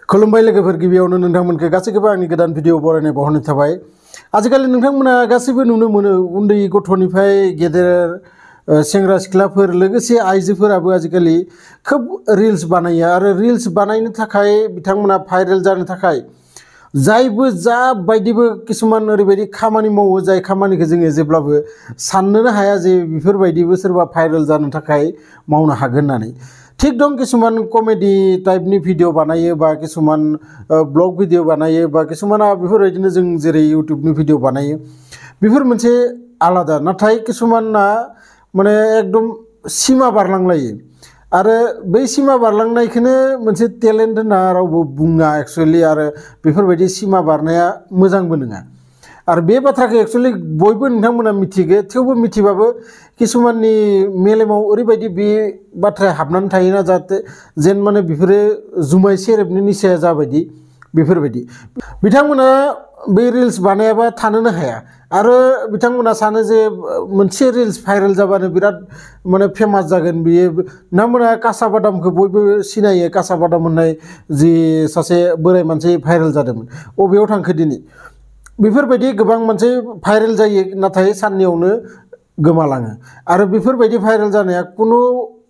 खुलुमबाय लोगोफोर गिबियावनो नोंथांमोनखौ गासैखौबो आंनि गोदान भिडिअ बरायनाय बावहरनाय थाबाय। आजिखालि नोंथांमोना गासैबो नुनो मोनो उन्दै गथ'निफ्राय गेदेर सेंग्रा सिख्लाफोर लोगोसे आइजोफोराबो आजिखालि खोब रिल्स बानायो आरो रिल्स बानायनो थाखाय बिथांमोना भाइरेल जानो थाखाय जायबो जा बायदिबो किसुमान ओरैबायदि खामानि मावो जाय खामानिखौ जोङो जेब्लाबो साननोनो हाया जे बेफोरबायदिबो सोरबा भाइरेल जानो थाखाय मावनो हागोन होननानै। ठीक दं किसुमान कमेडि टाइपनि भिडिअ बानायो बा किसुमान ब्लग भिडिअ बानायो बा किसुमाना बेफोरबायदिनो जों जेरै इउट्यूबनि भिडिअ बानायो बेफोर मोनसे आलादा, नाथाय किसुमाना माने एकदम सीमा बारलांलायो आरो बै सीमा बारलांनायखौनो मोनसे टेलेन्ट होनना रावबो बुङा एक्चुअली, आरो बेफोरबायदि सीमा बारनाया मोजांबो नङा। आरो बे बाथ्राखौ एक्चुअली बयबो नोंथांमोना मिथिगो, थेवबो मिथिबाबो किसुमाननि मेलेमाव ओरैबायदि बे बाथ्राया हाबनानै थायोना जाहाथे जेन माने बेफोरो जुमाय सेरेबनि निसाया जाबायदि बेफोरबायदि बिथांमोना बे रिल्स बानायाबा थानोनो हाया आरो बिथांमोना सानो जे मोनसे रिल्स भाइरेल जाबानो बिराद माने फेमास जागोन। बियो बिथांमोना कासा बादामखौ बयबो सिनायो, कासा बादाम होननाय जि सासे बोराय मानसि भाइरेल जादोंमोन, अबेयाव थांखो दिनै बेफोरबायदि गोबां मानसि भाइरेल जायो नाथाय साननैयावनो गोमालाङो आरो बेफोरबायदि भाइरेल जानाया खुनु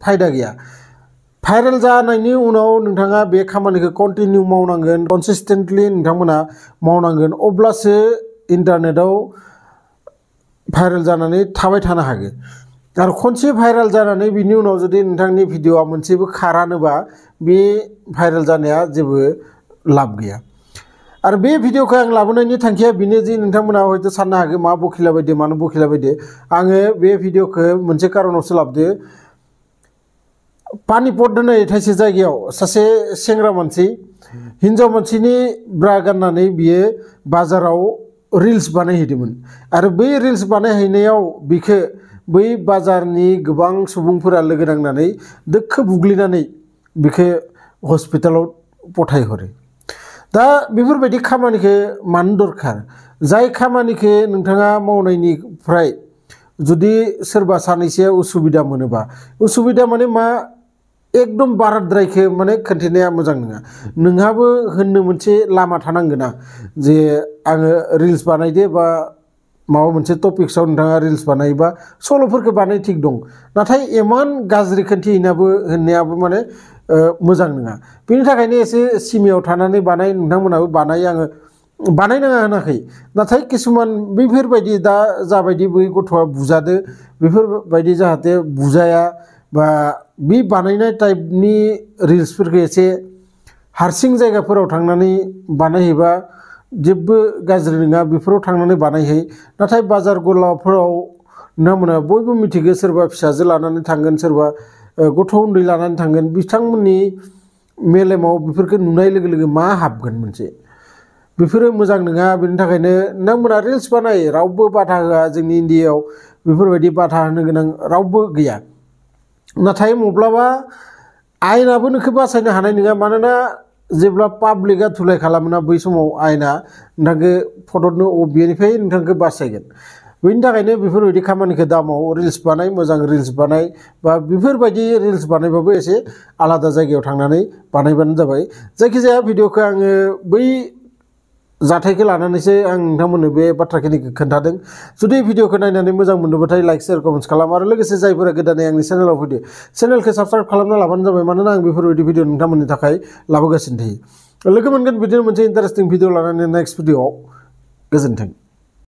फायदा गैया। भाइरेल जानायनि उनाव नोंथाङा बे खामानिखौ कन्टिनिउ मावनांगोन, कनसिस्टेन्टलि नोंथांमोना मावनांगोन, अब्लासो इन्टारनेटआव भाइरेल जानानै थाबाय थानो हागोन। आरो खनसे भाइरेल जानानै बिनि उनाव जुदि नोंथांनि भिडिअआ मोनसेबो खारानोबा बे भाइरेल जानाया जेबो लाब गैया। आरो बे भिडिअखौ आं लाबोनायनि थांखिया बेनो जे नोंथांमोना हयथ' साननो हागौ मा बखिला बायदि मानो बखिला बायदि। आङो बे भिडिअखौ मोनसे कारनावसो लाबोदो। पानिपत होननाय थाइसे जायगायाव सासे सेंग्रा मानसि हिन्जाव मानसिनि ब्रा गाननानै बियो बाजाराव रिल्स बानायहैदोंमोन आरो बै रिल्स बानायहैनायाव बिखौ बै बाजारनि गोबां सुबुंफोरा लोगो नांनानै दोखो बुग्लिनानै बिखौ हस्पिटालाव फथायहरो। दा बेफोरबायदि खामानिखौ मानो दरखार? जाय खामानिखौ नोंथाङा मावनायनिफ्राय जुदि सोरबा सानैसोआ उसुबिदा मोनोबा, उसुबिदा माने मा एकदम बाराद्रायखौ माने खोन्थेनाया मोजां नङा। नोंहाबो होननो मोनसे लामा थानांगोना जे आङो रिल्स बानायदे बा माबा मोनसे टपिक्सआव नोंथाङा रिल्स बानायोबा सल'फोरखौ बानाय थिग दं, नाथाय इमान गाज्रि खोन्थिनायाबो होननायाबो माने मोजां नङा। बेनि थाखायनो एसे सिमायाव थानानै बानाय, नोंथांमोनाबो बानाय, आङो बानायनाङा होनाखै, नाथाय किसुमान बेफोरबायदि दा जाबायदि बै गथ'आ बुजादो बेफोरबायदि जाहाथे बुजाया बा बे बानायनाय टाइपनि रिल्सफोरखौ एसे हारसिं जायगाफोराव थांनानै बानायहैबा जेबो गाज्रि नङा, बेफोराव थांनानै बानायहै। नाथाय बाजार गलाफोराव नोंथांमोना बयबो मिथिगौ सोरबा फिसाजो लानानै थांगोन, सोरबा गथ' उन्दै लानानै थांगोन, बिथांमोननि मेलेमाव बेफोरखौ नुनाय लोगो लोगो मा हाबगोन मोनसे, बेफोरो मोजां नङा। बेनि थाखायनो नोंथांमोना रिल्स बानाय, रावबो बाधा होआ। जोंनि इन्डियायाव बेफोरबायदि बाधा होनो गोनां रावबो गैया। नाथाय माब्लाबा आयेनाबो नोंखौ बासायनो हानाय नङा, मानोना जेब्ला पाब्लिकआ थुलाय खालामोना बै समाव आयेना नोंथांखौ फट'नो बेनिफ्राय नोंथांखौ बासायगोन। बेनि थाखायनो बेफोरबायदि खामानिखौ दा माव, रिल्स बानाय, मोजां रिल्स बानाय, बा बेफोरबायदि रिल्स बानायबाबो एसे आलादा जायगायाव थांनानै बानायबानो जाबाय। जायखिजाया भिडिअखौ आङो बै जाथायखौ लानानैसो आं नोंथांमोननो बे बाथ्राखिनिखौ खोन्थादों। जुदि भिडिअखौ नायनानै मोजां मोनदोंबाथाय लाइक, शेयार, कमेन्ट्स खालाम आरो लोगोसे जायफोरा गोदानै आंनि चेनेलाव फैदो चेनेलखौ साबस्क्राइब खालामना लाबानो जाबाय, मानोना आं बेफोरबायदि भिडिअ नोंथांमोननि थाखाय लाबोगासिनो थायो। लोगो मोनगोन बिदिनो मोनसे इन्टारेस्टिं भिडिअ लानानै नेक्स्ट भिडिअआव। गोजोन्थों।